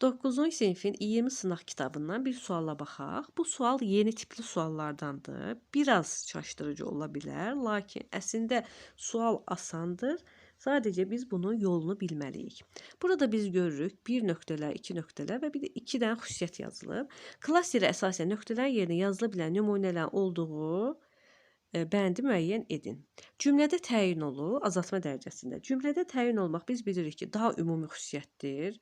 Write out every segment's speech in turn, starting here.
9-cu sinifin 20 sınaq kitabından bir suala baxaq. Bu sual yeni tipli suallardandır. Biraz çaşdırıcı ola bilər, lakin əslində sual asandır. Sadəcə biz bunun yolunu bilməliyik. Burada biz görürük bir nöqtələr, iki nöqtələr və bir də iki dənə xüsusiyyət yazılıb. Klasterə əsasən nöqtələrin yerinə yazıla bilən nümunələrin olduğu bəndi müəyyən edin. Cümlədə təyin olur azaltma dərəcəsində. Cümlədə təyin olmaq biz bilirik ki, daha ümumi xüsusiyyətdir.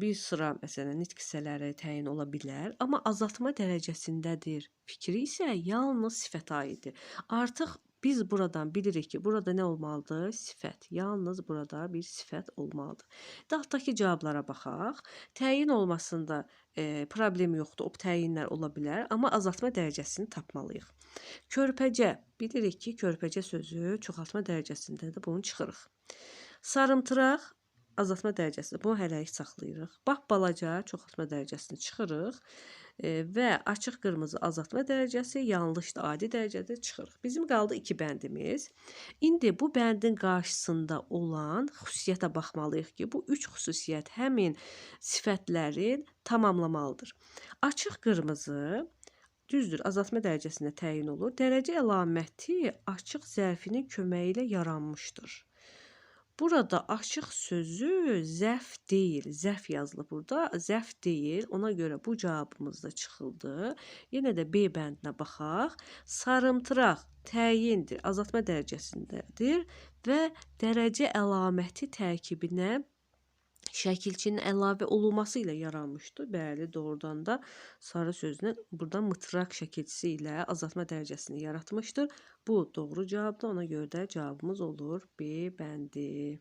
Bir sıra məsələn nitq hissələri təyin ola bilər, amma azaltma dərəcəsindədir fikri isə yalnız sifətə aiddir. Artıq biz buradan bilirik ki, burada nə olmalıdır? Sifət. Yalnız burada bir sifət olmalıdır. Altdakı cavablara baxaq. Təyin olmasında problem yoxdur. O təyinlər ola bilər, amma azaltma dərəcəsini tapmalıyıq. Körpəcə. Bilirik ki, körpəcə sözü çoxaltma dərəcəsində də bunu çıxırıq. Sarımtıraq azaltma dərəcəsində bunu hələlik saxlayırıq. Bax balaca çoxaltma dərəcəsini çıxırıq və açıq qırmızı azaltma dərəcəsi yanlışdır, adi dərəcədə çıxırıq. Bizim qaldı iki bəndimiz. İndi bu bəndin qarşısında olan xüsusiyyətə baxmalıyıq ki, bu üç xüsusiyyət həmin sifətlərin tamamlamalıdır. Açıq qırmızı düzdür, azaltma dərəcəsində təyin olur. Dərəcə əlaməti açıq zərfinin köməyi ilə yaranmışdır. Burada açıq sözü zərf deyil, zərf yazılıb burada, zərf deyil. Ona görə bu cavabımız da çıxıldı. Yenə də B bəndinə baxaq. Sarımtıraq təyindir, azaltma dərəcəsindədir və dərəcə əlaməti tərkibinə şəkilçinin əlavə olunması ilə yaranmışdır. Bəli, doğrudan da sarı sözünün burada mıtraq şəkilçisi ilə azaltma dərəcəsini yaratmışdır. Bu doğru cavabdır. Ona görə də cavabımız olur B bəndi.